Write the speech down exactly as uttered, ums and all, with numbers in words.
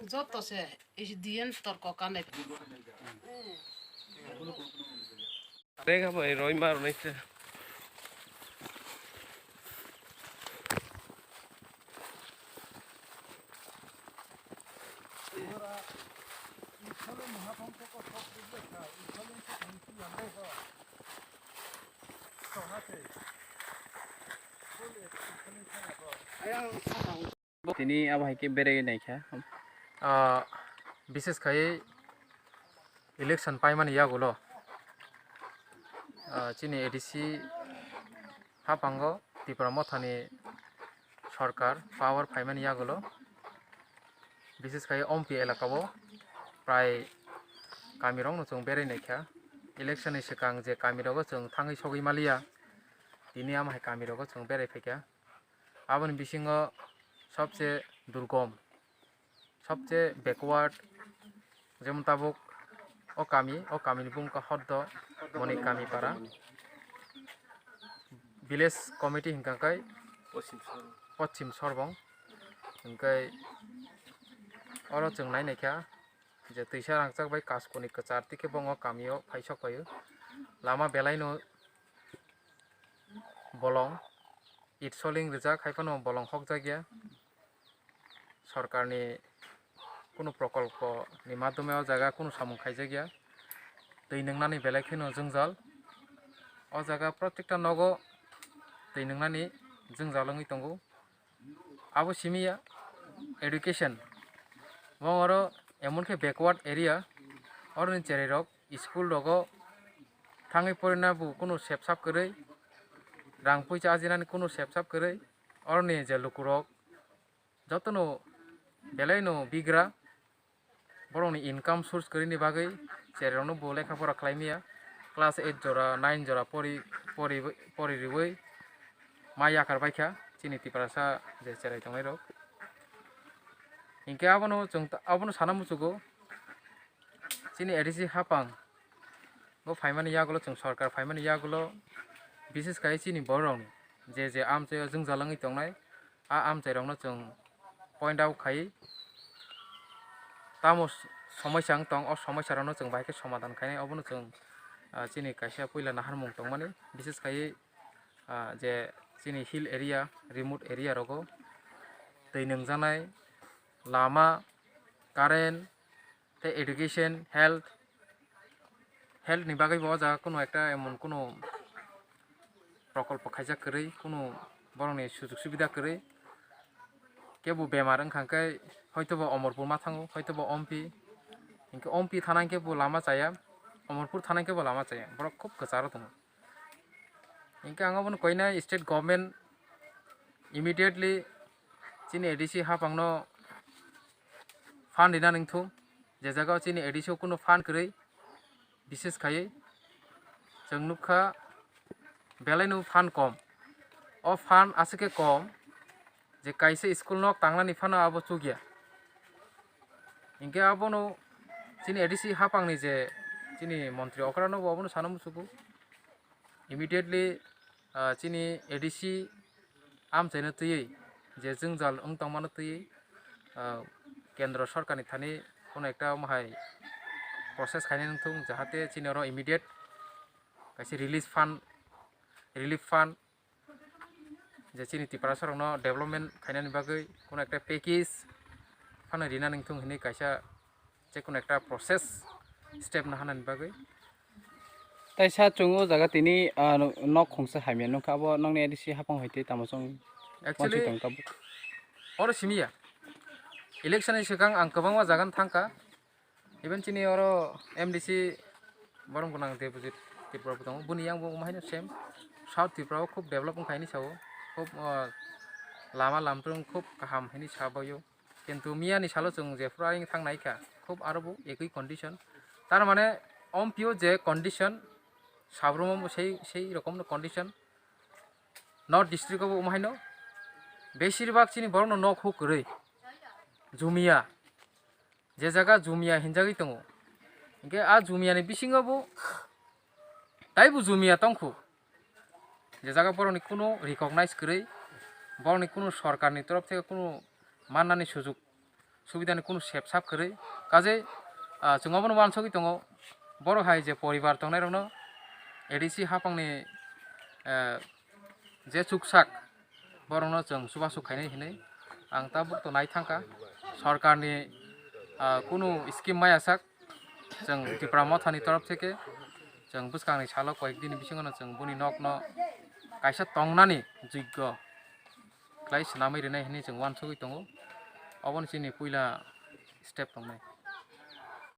Joto se, is diyen torko kanai. Rega bai roi mar nai se. Tini abo hai khe berai naikha. Ah, bises khai election paimani yagulo, ah, chini A D C haphango Tipra Mothani sorkar power phaimani yagulo, bises khai Ompi elakao prai kamirokno chwng berai naikha. Election ni swkang je kamirogo chwng thangwi sogwi maliya, tini amo hai kamirogo chwng berai phaikha. Aboni bisingo sobse durgom, sobse backward, jemon tabuk o kami, o kamini bumung kha Hoddo, Moni kami para. Village committee hinkha khe Poschim Sorbong. Hinkhe oro chwng nai naikha je twisa rangchak bai kaskoni kwchar tikhe bo o kamio phai sok phaio. Lama belaino bolong, it soling rijak, hai phano bolong hokjak ya. Sorkarni kunu prokolpo ni madhyome o jaga kunu samung khaijak ya. Twi nwngnani belai kheno jwngjal. O jaga protekta nogo twi nwngnani jwngjal wngwi tongo. Abo simi ya education. Bo oro emon khe backward area, oroni cherai rok school rogo thangwi porina bo kunu sepsap kwrwi, rang puisa ajinani kunu sepsap kwrwi, oroni je lukurok jotono belaino bigra. Borokni income source kwrwini bagwi cherai rokno bo lekha pora khlai maya. Class eight jora, nine jora pori, pori, pori riwi ma yakar baikha chini Tiprasa je cherai tongnai rok. Hinkhe abono chwng ta-, abono sana muchugo chini A D C haphang bo phaimani yagulo, chwng sorkar phaimani yagulo, bises khai chini borok rokni je je amchaio jwngjal wngwi tongnai, a amchairokno chwng point out khai tamo s-, somoisa wng tong, o somoisa rokno chwng bahai khe somadan khainai, obono chwng, ah, chini kaisa puila naharmung tongmani, bises khai, ah, je chini hill area, remote area rogo twi nwngjaknai lama, current, tei education, health, health ni bagwi bo o jaga kunu ekta emon kunu prokolpo khaijak kwrwi, kunu borokni sujug subida kwrwi. Kebo bemar wngkha khe hoito bo Omorpur ma thango, hoito bo Ompi, hinkhe Ompi thana hinkhe bo lama chaya, Omorpur thana hinkhe bo lama chaya, borok khub kwcharo tongo. Hinkhe ang abono koinai state government immediately chini A D C haphangno fund rina nangthung, je jaga o chini A D C o kunu fund kwrwi, bises khaiwi chwng nukha belaino fund kom. O fund aswk khe kom je kaisa school nok tangnani phano abo chukya. Hinkhe abono chini A D C haphangni je chini montri okrano bo abono sana muchugo. Immediately, ah, chini A D C amchaino twiwi je jwngjal wng tongmano twiwi, ah, kendro sorkarni thani kono ekta omo hai process khainai wngthung, jahate chini oro immediate kaisa release fund, relief fund, je chini Tiprasa rokno development khainani bagwi kono ekta package phano rina nangthung hinwi kaisa je kono ekta process step naharnani bagwi. Tai sa chwng o jaga tini, ah, nok khungsa hamya nukha, abo nokni A D C haphang hai tei tamo chwng actually, wansui tong tabuk. Oro simi ya. Election ni swkang ang kwbangma jaga no thangkha. Even chini oro M D C borom gwnang Debojit Tripura bo tongo. Boni yang bo omo haino same. South Tripura o khub develop wngkha hinwi sao. Khub, ah, lama lamtrung khub kaham hinwi sa baio. Kintu miya ni salo chwng jephuru ayang thang naikha, khub aro bo ekoi condition. Tar mane ompio je condition, sabrum omo sei, sei rokom no condition. North district o bo omo haino besir bak chini borok no nok huk kwrwi. Jumia, je jaga jumia hinjagwi tongo. Hinkhe a jumia ni bisingo bo taibo jumia tongkhu. Je jaga borokni kunu recognize kwrwi, borokni kunu sorkarni torof theke kunu mannani sujuk subidani kunu sep sap kwrwi. Kaje, ah, chwng obono uansugwi tongo, borok hai je poribar tongnairokno A D C hapangni, eh, je chuksak, borokno chwng chubachu khainai hinwi ang tabuk to nai thangkha. Sorkarni, ah, kunu scheme maya sak, chwng Tipra Mothani torof theke chwng bwskangni salo koyek dini bisingono chwng boni nokno kaisa tongnani joggo khlai swnamwi rwnai hinwi chwng uansugwi tongo. Oboni chini puila step tongnai.